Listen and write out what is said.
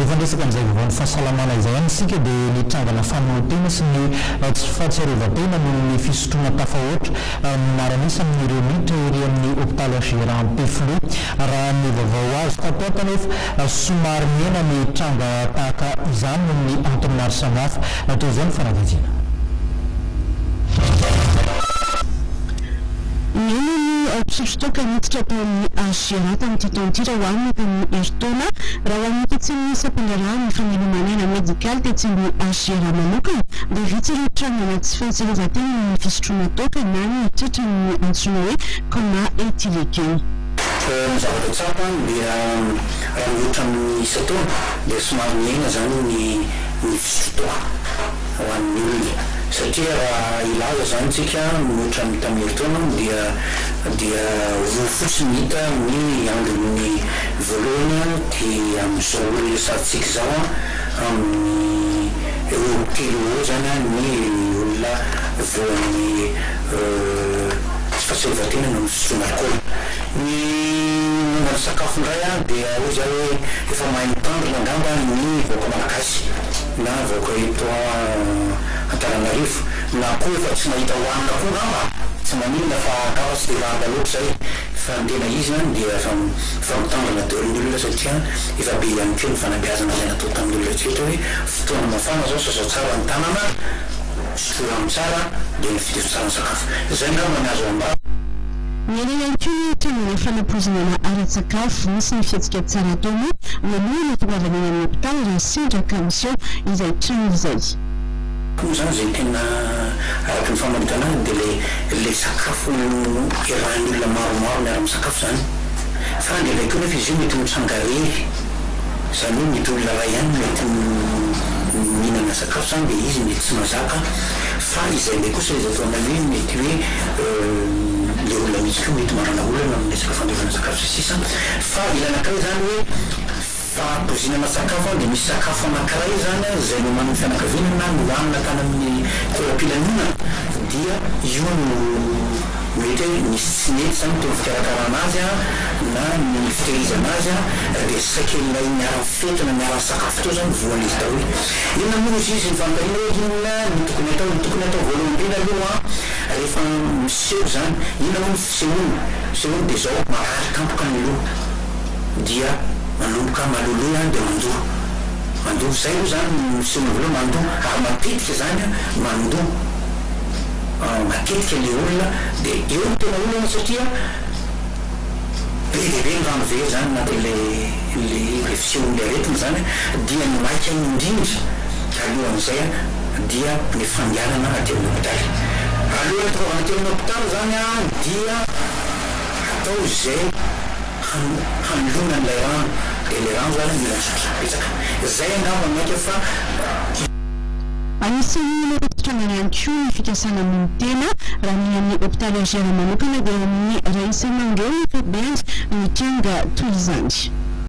Efa niresaka an'izay vaovaon'ny fahasalamana izay ihany isika dia ny trangana famonoan-tena sy ny tsy fahatsiarovan-tena noho ny fisotroana tafahoatra no maro an'isa amin'ireo miditra ery amin'ny hopitaly HJRA Ampefiloha. Raha ny vaovao azo tato ato anefa, somary nihena ny tranga tahaka izany noho ny antony maro samihafa. Toy izao ny fanadihadiana. Nihena ny mpisotro toaka niditra tao amin'ny HJRA tamin'ity taona ity raha oharina tamin'ny herintaona. Raha ho an'ny tetsy amin'ny sampandraharahan'ny fameloman'aina medikaly tetsy amin'ny HJRA manokana dia vitsy ireo trangana tsy fahatsiarovan-tena noho ny fisotroana toaka na ny tratran'ny antsoina hoe coma éthylique. Ny zavatra tsapa dia raha mihoatra amin'ny isan-taona dia somary mihena izany ny ny fisotroan-toaka ho an'ny olona satria raha hilaza izany tsika mihoatra ny tamin'ny herintaona dia dia roa fotsiny hita ny andron'ny voalohany dia amin'izao resahantsika izao amin'ny eo amin'ny telo eo ho eo izany ny olona voan'ny tsy fahatsiarovan-tena noho ny fisotroana alikaola. Ny momba ny sakafo indray an, dia hoy za hoe efa mahay mitandrina angamba ny vahoaka malagasy na vahoaka eto Antananarivo na koa efa tsy mahita hohanina koa angamba, tsy maninona fa angamba tsy dia marina loatra izay fa ny tena izy an dia efa efa mitandrina daholo ny olona satria efa be ihany koa ny fanabeazana izay natao tamin'ny olona rehetra hoe fotoana mafana izao sasao tsara ny tanana, sotroy rano tsara dia mifidio tsara ny sakafo. Izay angamba ny azo ambara. Niaina ihany koa ny trangana fanapoizinana ara-tsakafo. Nisy ny fihetsika tsara atao moa mialoha ny hahatongavana eny amin'ny hopitaly raha sendra ka miseho izay tranga izay. Moa izany izay tena araka ny famaritana azy dia ilay ilay sakafo iarahan'ny olona maromaro miara-misakafo izany. Fa indraindray koa nefa izy io mety mitranga irery. Izany hoe mety olona iray ihany no mety mihinana sakafo izany dia izy mety tsy mahazaka. Fa izay indray kosa izy atao anay hoe mety hoe le olona mihitsy koa mety manana olana amin'ny resaka fandraisana sakafo sy ny sisa Fa ilay anankiray izany hoe fahapoizinana sakafo an dia misy sakafo anankiray izany an izay nomanin'ny fianakaviana na nohanina tany amin'ny teo am-pilanonana dia io no mety hoe nisy tsy nety izany teo amin'ny fikarakarana azy an na ny fitehirizana azy an dia saika ilay niara-nifety na niara-nisakafo teo izany voan'izy daholo. Inona moa hozy izy ny fanontaniana hoe inona no tokony atao? Ny tokony atao voalohany indrindra aloha an, rehefa miseho izany, inona moa ny fisehoany? Fisehoany dia izao, marary tampoka ny loha, dia manomboka maloloha dia mandoa, mandoa, izay aloha izany no fisehoany voalohany, mandoa, ary matetika izany an, mandoa matetika ilay olona, dia eo no tena olana satria Be dia be ny rano very izany anatin'ilay ilay fisehon'ilay aretina izany dia ny maika indrindra alohan'izay dia ny fandehanana aty amin'ny hopitaly. Alohan'ny hahatongavana aty amin'ny hopitaly izany dia atao izay hanoloana an'ilay rano dia ilay rano izany mila misotro betsaka. Izay angamba maika fa. Anisan'ny nampidi-tranga ihany koa ny fikasana hamono tena. Raha ny amin'ny hopitaly HJR manokana dia eo amin'ny iray isan'andro eo ny ankapobeny ny tranga toy izany.